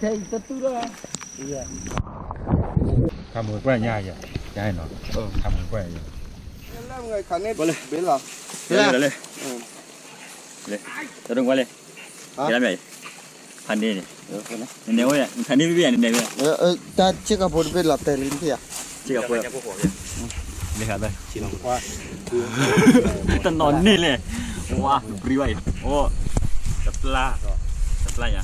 ထဲအံၤတတူၢ်လီၤ. ခါမုၢ်ကွၢ်ညါယၤ, ညါနီၤ, ခါမုၢ်ကွၢ်ယၤ, ဘၣ်လၢ, ဘၣ်လၢ, လၢ, တရူၢ်ကွၢ်လၢ, ဖးန့ၢ်န့ၣ်, နနဲဝဲ, ဖးန့ၢ်ဘ့ၣ်ယၤ နနဲဝဲ, တၢ်ဆ့ကၤဖိတဘ့ၣ်လီၤတဲာ်လံနထံၣ်ဧါ, ဆ့ကၤဖိ, န့ၣ်ဃ တနီၤန့ၢ်လဲၣ်, ဝါ ပြံဝဲအံၤ, အိၣ်, တပျၢ်, တပျၢ်ညါ, တပျၢ်ညါ,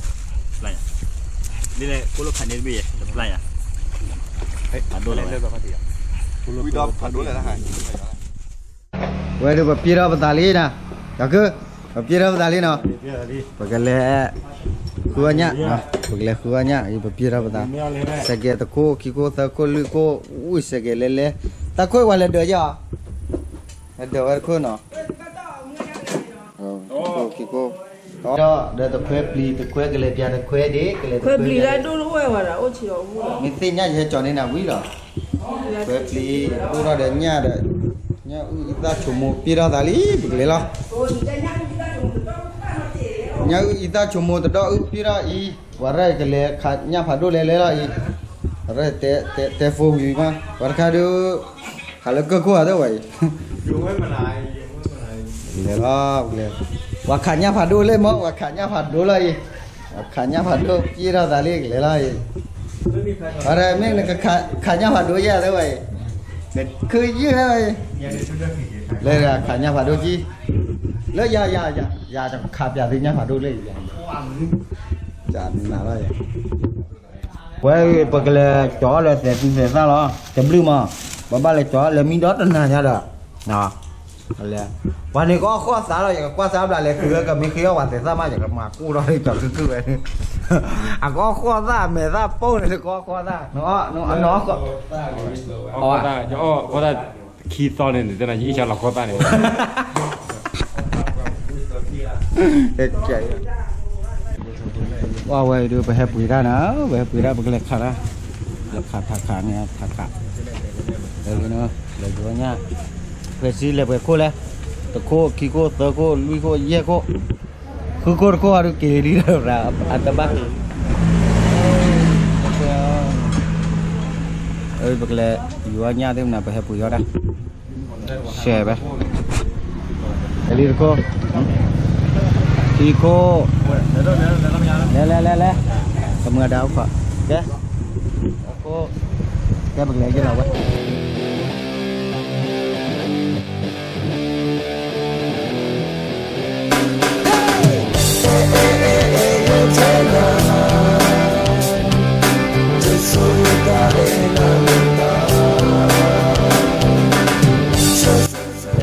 ဒ်လဲၣ် ကိၣ်လိၣ်ဖးန့ၢ်တဘ့ၣ်ယဲ တပျၢ်ညါ, ဖးဒိၣ်လဲၣ်, ဝဲဒုးပပျံၤထီၣ်ပသးလံနၤ, ယၤကု, ပပျံၤထီၣ်ပသးလံနီၤ, ပကလဲၤ, ဃုအီၣ်ညၣ်, ပကလဲၤဃုအီၣ်ညၣ်အံၤ ပပျံၤထီၣ်ပသး, စဲးကဲးတခိၣ် ခံခိၣ် သၢခိၣ် လွံၢ်ခိၣ်, အူစဲးကဲးလဲၤလဲၤ, သၢခိၣ်ဝဲလဲၤဒၢးယီၤ, လဲၤဒၢးဝဲတခိၣ်နီၤ ခံခိၣ်, ဒီးတခွဲပျံၤ တခွဲကလဲၤပျၢ် တခွဲဒ့ ကလဲၤတခွဲပျံၤ, မ့ၢ်သ့ၣ်ညါယဟဲကၠီၤန့ၢ်နၤဝံၤလီၤ, ခွဲပျံၤ အိၣ်ထီၣ်ဒီးညၣ်ဒီး, ညၣ်အုၣ်အံသၣ်ဆိမိၣ် ပျံၤထီၣ်သးလံ ပကလဲၤလီၤ, ညၣ်အုၣ်အံသၣ်ဆိမိၣ်တဒီအုၣ် ပျံၤထီၣ်အံၤ, ဝဲရဲၣ်ကလဲၤခးညၣ်ဖးဒိၣ်လဲၤလဲၤလီၤအံၤ, ဝဲရဲၣ်တဲဖိဝံၤမး ပှၤတခါဒုး ဟးလၢကၢၢ်ခိၣ်ဧါ တဲဝဲအံၤ, လဲၤလီၤ, ပှၤခးညၣ်ဖးဒိၣ်လၢမၢ် ပှၤခးညၣ်ဖးဒိၣ်လီၤအံၤ, ပှၤခးညၣ်ဖးဒိၣ် ပျံၤထီၣ်သးလံ ကလဲၤလီၤအံၤ, ဝဲရဲၣ်မ့ၢ်နကခးညၣ်ဖးဒိၣ်ယဲၢ် တဲဝဲအံၤ, နခုယုၢ်ဝဲအံၤ, လၢခးညၣ်ဖးဒိၣ်ကံ, လၢယၤ, ယၤ, ယၤ, ယၤခးပျၢ်သုညၣ်ဖးဒိၣ်လၢအံၤ, နၤလီၤယၤ ဝဲ ပကလဲၤကၠီၤလၢသဲးသူသဲးသၣ်လီၤ တဘျုးမး, ပဘၣ်လဲၤကၠီၤလဲၤမံဒီတနၤညါဒီး, ပှၤန့ၣ်ကအီၣ်ဃီၣ်သးလီၤ ယကကွၢ်စၢ်ဘျးလဲၤဃုကမ့ၢ်ဃ့အီၣ်ပှၤသဲးသၣ်မး ယကမၤကူၣ်ထီၣ်လၢကၠီၤခုၣ်ခုၣ်ဝဲ, အကအီၣ်ဃီၣ်သၣ် အမဲာ်သၣ်ပိၢ်န့ၣ် လၢကအီၣ်ဃီၣ်သၣ်, အီၣ်ဃီၣ်သၣ်, ယအီၣ်ဃီၣ်သၣ်ခံသီန့ၣ် နတဲနၤ ယအ့ၣ်ဆါလီၤဃီၣ်သၣ်န့ၣ် အဝဲဒုး ပဟဲပှ့ၤတၢ်နၤ, ပဟဲပှ့ၤတၢ် ပကလဲၤခးတၢ်, လဲၤခးထးခးန့ၣ် ထးခး, လဲၤယိၤညၣ်, ဖဲစံလဲၤပှဲၤခိၣ်လဲၣ်, တခိၣ် ခံခိၣ် သၢခိၣ် လွံၢ်ခိၣ် ယဲၢ်ခိၣ်, ဃုခိၣ်တခိၣ်အဒုးက့ၤလံဒီး အတဘၣ်က့ၤ, ပကလဲၤယိၤညၣ်သ့ၣ်မနုၤ ပဟဲပှ့ၤအီၣ်တၢ် ရှဲဘဲ, ကလံၤတခိၣ်, ထံခိၣ်, လဲၤလဲၤလဲၤလဲၤ, ကမုာ်ဒါအိၣ်ခိး, ကဲ, ကဲပကလဲၤက့ၤလီၤဝဲ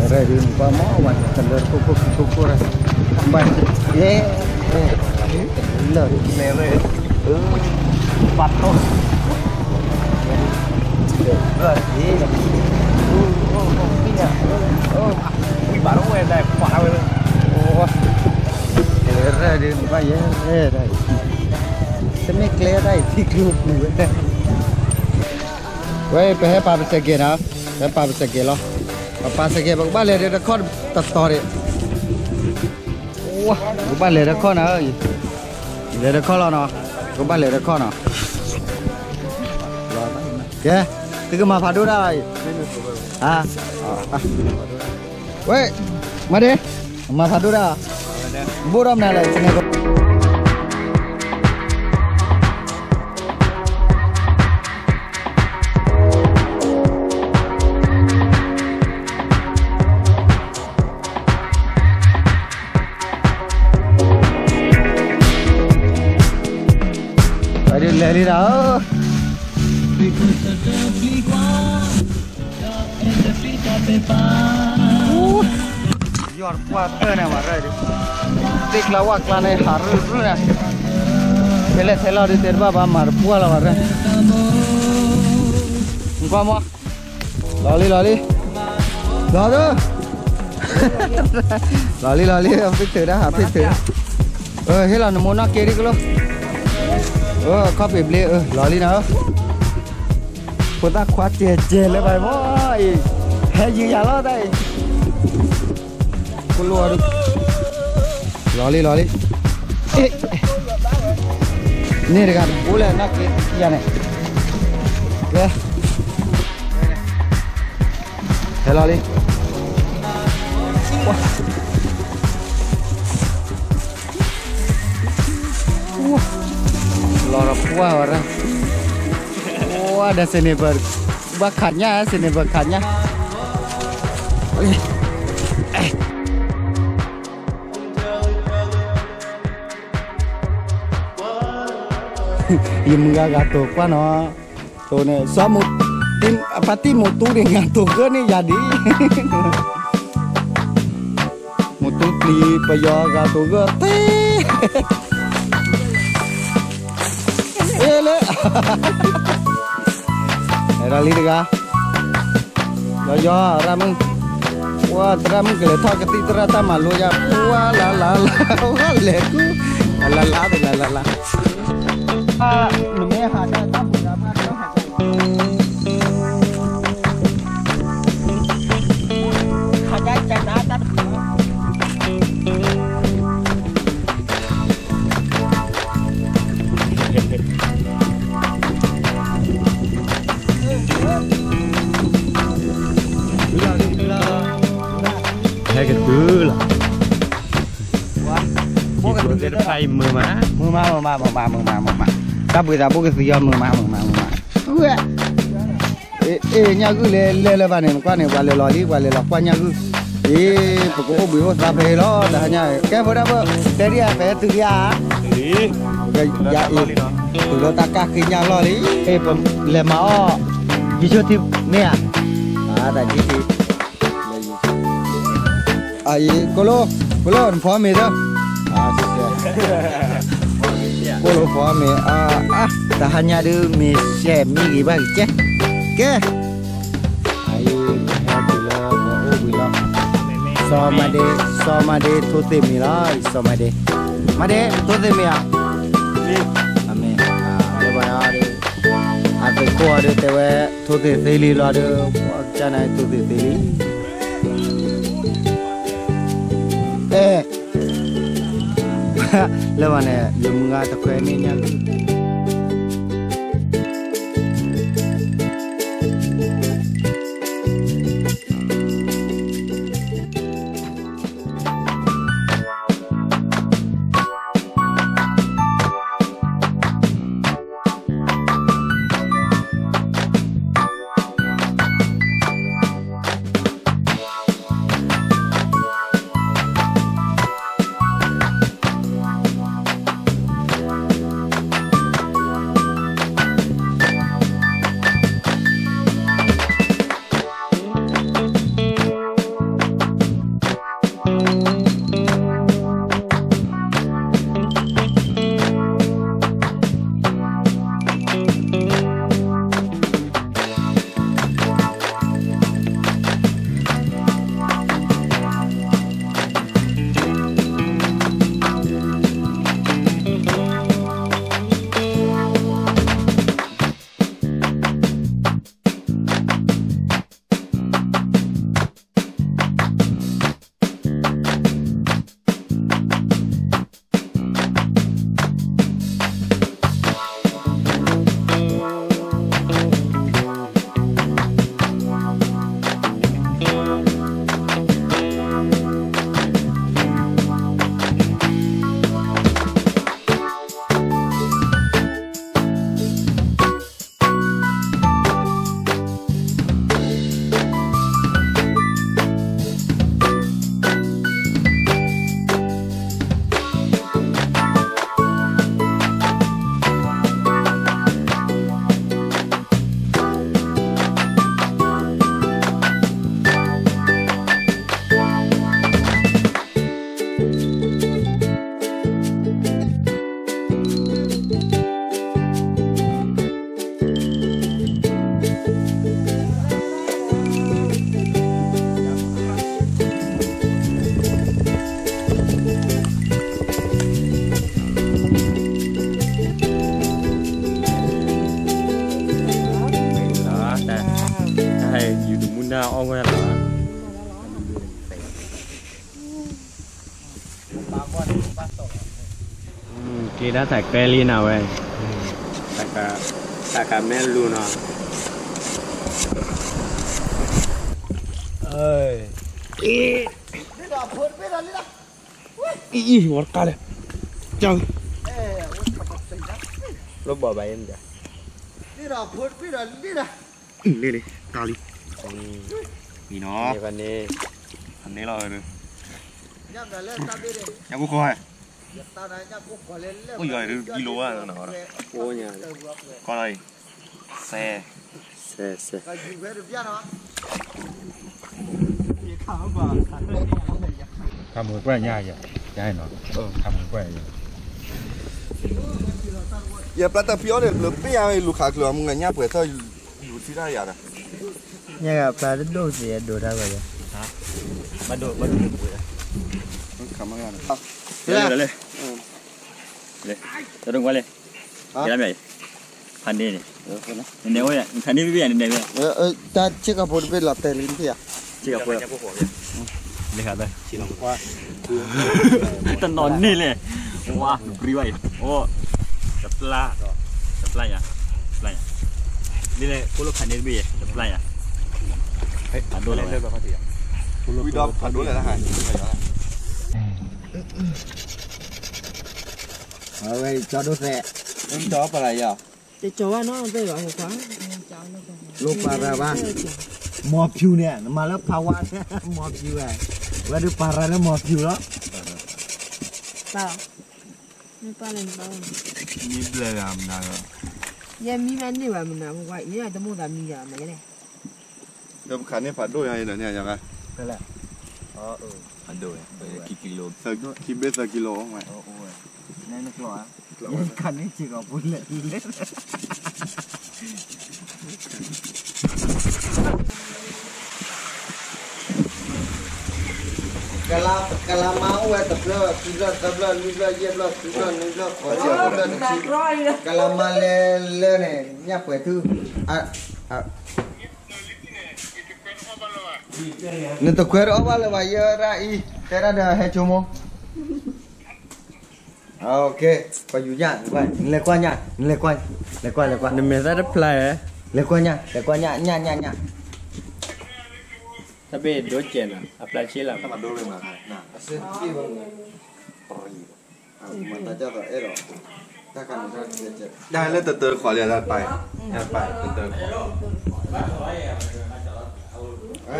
တဲရဲၣ်ဒုး နကွၢ်မီၢ်ဝဲ တလၢတခိၣ်ခိၣ်ခံခိၣ်ခိၣ်ရၣ်, ဘၣ်, ယဲ, လၢၢ်, လဲၤရဲၣ်, ဘၣ်တိၢ်, ဝံၤဘၣ်ထီၣ်ဝဲဒၣ် ပှၤဝဲ, လဲၤရဲၣ်ဒုး နကွၢ်ယဲဒၣ်အံၤ, တမ့ၢ်ကျဲဒၣ်အံၤ ထံကျိပူၤဝဲ ဝဲ ပဟဲပာ်ပစဲးကဲးနၤ, ပဟဲပာ်ပစဲးကဲးလီၤ, ပပာ်စဲးကဲး ပကဘၣ်လဲၤဒီးတခီၣ်တတီၤဒံး, ပကဘၣ်လဲၤတခီၣ်နၤ, လဲၤတခီၣ်လီၤနီၤ, ပကဘၣ်လဲၤတခီၣ်နီၤ, ကဲ, သုကမၤဖးဒိၣ်တၢ်အံၤ, ဝဲ, မၤဒ့, မၤဖးဒိၣ်တၢ်, ဘိၣ်ထီၣ်မနုၤလဲၣ် ပဒုးလဲၤလံဒီး, ယီၢ်တပှၢ်တၢၢ်န့ၣ်မးရၢၢ်ဒုး, သ့ၣ်ကျါဝၣ်ကျါန့ၣ် ဟးရုၢ်ရုၢ်န့ၣ်, ထဲလဲၣ်ထဲလီၤဒုး တဲတဘၣ်ဘၣ် မၤတပှၢ်လီၤမးရၢၢ်, နကွၢ်မီၢ်, လီၤလံလီၤလံ, လီၤဒုး, လီၤလံလီၤလံ ဖ့ၣ်ထုးတၢ်ဟးဖ့ၣ်ထုး, ဟ့ၣ်လီၤနမိၢ်နီၢ်က့ဒ်ကလိၣ်, ခီၣ်ဖံးဘျ့ လီၤလံနၤ, ဖိသၣ်ခွါကဲးကဲးလၢဘၣ်မီၢ်အံၤ, ဟဲယံၤယၤလီၤတၢ်အံၤ, ကလိၣ်, လီၤလံလီၤလံ, အ့ၣ် န့ၣ်တဂၤန့ၣ် အိၣ်လၢနီၢ်က့ယၤန့ၣ်, ကဲ, ဟဲလီၤလံ, လီၤဒီးပှၢ်ဝဲဒၣ်, ဝါဒီးစ့န့ၣ်ဘၣ်, ဘၣ်ခးညၣ်စ့န့ၣ်ဘၣ်ခးညၣ် ယမုၢ်ဂၤဂၤတိၤကွၢ်နီၤ, တိၤန့ၣ် စီၤမိၢ်, အပၢ်တံၢ်မိၢ်တူန့ၣ် ဂၤတိၤဂၢၢ်န့ၣ်ယၤဒ်, မိၢ်တူပျံၤပယီၤဂၤတိၤဂၢၢ်သ့, အ့လၢ, ဟဲဒီးလံတဂၤ, ယီယီရၣ်မုၣ်, ပှၤသရၣ်မုၣ်ကလဲၤထီၣ်ကသံၣ်သရၣ်တၢ်မၤလိယါ, ပှၤလၢ်လၢ်လၢ်, ဝဲလဲၤကူ, လၢ်လၢ်လၢ်လၢ်လၢ်, နမ့ၢ်ဟးတၢ်တၢ်ပူၤတၢ်ဖးတၢ်ဟး ဟဲကတုၤလီၤ, မုာ်မး မုာ်မး မုာ်မး မုာ်မး, တၢ်ဘှံးသးဘိကသံအီၤ မုာ်မး မုာ်မး မုာ်မး, အ့ ညၣ်ဂုၢ်လဲၤလဲၤလၢၤဘၣ်န့ၣ် နကွၢ်န့ၣ် ပှၤလဲၤလီၤလံ ပှၤလဲၤလီၤကွၢ်ညၣ်ဂုၢ်, အ့ ပကအိၣ်ဘှံးအိၣ်သါဖဲအံၤလီၤ တဟါညါ, ကဲဖိဒၣ်ဖိ, တဲဒ်အံၤ ပဟဲတုၤလံဧါ, ယၤအံၤ, တုၤလၢတၢ်ကၢ်ဃ့ညၣ်လီၢ်လံ, အ့ ပလဲၤမၤအီၣ်, ယဆိကမိၣ်ထံမ့ၢ်ဧါ, အတၢ်ကံထံ အံၤ ကိၣ်လိ, ကိၣ်လိ နဖီမ့ၤသၢ, ကိၣ်လိဖီမ့ၤ, တဟါညါဒုး မ့ၤရှဲမ့ၢ်ဂ့ၤဘၣ်ဂ့ၤကဲ, ကဲ, အံၤ ပဟဲတုၤလၢပအိၣ်ဘှံးလီၤ, စီၤမၤဒ့, စီၤမၤဒ့ထိသ့ၣ်မ့ၤလီၤ, စီၤမၤဒ့, မၤဒ့ ထိသ့ၣ်မ့ၤဧါ, မ့ၢ်, လၢဘၣ်ဒီး အသုးခိၣ်အီၤဒုးတဲဝဲ ထိသ့ၣ်သ့လံလီၤဒီး ပှၤကစၢ်န့ၣ်ထိသ့ၣ်သ့လံ, အဲ လၢဘၣ်န့ၣ် ယမုၢ်ဂၤတခွဲန့ၣ်ညၣ်ဂုၢ်ယူၤတမူနၢ်အီၣ်ဝဲလီၤ, က့ၤဒၣ်သးကျဲလံနၤဝဲ တၢ်ကမဲလူၤနီၤ, အံၤ ဝဲတကါလဲၣ်, ကၢ်, လၢဘီၣ်ဘၣ်အံၤမ့ၢ်, လ့လ့ တၢ်လံ, အံၤနီၤ, န့ၣ်လီၤ, ညၣ်ကိၢ်ဃီ, အိၣ်ယွၤဒုး ကံလိဝဲ, ကီၢ်လီၤအံၤ, စဲး, စဲး, စဲး, ခါမုၢ်ကွၢ်ညါယၤ, ယၤနီၤ, ခါမုၢ်ကွၢ်ယၤ, ယပျၢ်တၢ်ဖံးအီၣ်ဒီး ဘျုးပ့ၢ်ယၤ လူၤခးချုးအီၤ မုၢ်ဂၤညၣ်ပှဲၤထီၣ်, လူၤထံတၢ်ယၤဒီး, ညၣ်ဂၤပျၢ်တဒိၣ်သ့ၣ်အဒိးတၢ်ဂီၤယၤ, ဘၣ်ဒိၣ်, ဘၣ်ဒိၣ်, ခါမုၢ်ကွၢ်, လဲၤ, လဲၤ, လဲၤ, တဒိၣ်ကွၢ်လဲၣ်, ကဲလၢမ့ၢ်, ဖးန့ၢ်န့ၣ်, နနဲဝဲ, နခးန့ၢ်ဘ့ၣ်ဘ့ၣ်ယၤ နနဲဝဲ, တၢ်ဆ့ကၤဖိတဘ့ၣ်လီၤတဲာ်လံနထံၣ်ယၤ, ဆ့ကၤဖိ, လၢခါဘၣ်, တနီၤန့ၢ်လဲၣ်, ဝါ နပြံဘၣ်အံၤ, အိၣ်, တပျၢ်, တပျၢ်ညါ, တပျၢ်ညါ, ဒ်လဲၣ် ကိၣ်လိၣ်ခးန့ၢ်တဘ့ၣ်ယဲ တပျၢ်ညါ, ဖးဒိၣ်လဲၣ်, ဝံၤဒီးဖးဒိၣ်လဲၣ်, အဝဲကၠီဒိၣ်သဲး, ကၠီပှၤလၢယၤ, တကၠီဘၣ်နီၤ သ့ၣ်ဘၣ်, လိၣ်ပၤရၤဘၣ်, မီၤဖၠူၤန့ၣ် နမၤလၢဖးဝါ, မီၤဖၠူၤဝဲ, ဝဲဒုးပၤရၤလၢမီၤဖၠူၤလီၤ, မ့ၢ်ပၢ်လဲၣ်နပၢ်, မံဘျဲၣ်ဂၤမနုၤ, ယဲမံဘၣ်န့ၢ်ဘၣ်မနုၤ, ယဲတမိၣ်သးမံယၤမးလဲၣ်, ဒီးပခးန့ၢ်ဖးဒိၣ်ညါအံၤဒီးန့ၣ်ယၤ, ဖဲလဲၣ်, ဖးဒိၣ်ဝဲ, ခံကံလိ, ခံဘ့ၣ်သၢကံလိ, နကျီၢ်ဧါ, ခးန့ၢ်စ့ၢ်ကီးဖိလဲၣ်လဲၣ် ကလၤမါအိၣ်ဝဲတဖျၢၣ်, ခံဖျၢၣ်, သၢဖျၢၣ်, လွံၢ်ဖျၢၣ်, ယဲၢ်ဖျၢၣ်, ဃုဖျၢၣ်, နွံဖျၢၣ်, ဃိးဖျၢၣ်, ကလၤမါလဲၤလဲၤန့ၣ် ညၣ်ပှဲၤထူ, နတခွဲးတအီၣ်ဘၣ်လၢၤဘၣ်, ယဲဒၣ်အံၤ တဲဒၣ်ဒီးဟဲဆိကမိၣ်, ပယူၤညၣ်, နလဲၤကွၢ်ညၣ်, နလဲၤကွၢ်, လဲၤကွၢ်, လဲၤကွၢ်, နမဲာ်သၣ်တဖျါဧါ, လဲၤကွၢ်ညၣ်, လဲၤကွၢ်ညၣ်, ညၣ်, ညၣ်, ညၣ် တၢ်ဘ့ၣ်ဒိကဲးနၤ, အပျၢ်ဆ့လီၤ, တၢ်လၢတတၢၢ်ဃီလံ, တၢ်ပာ်, တၢ်ပာ်, တတၢၢ်ဃီ,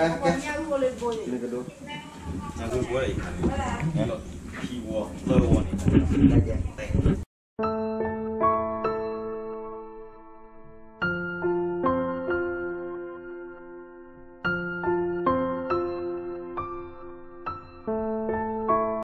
မ့ၢ်ကဒိ, ခံဝီသၢဝီန့ၣ်, တၢ်ကဲ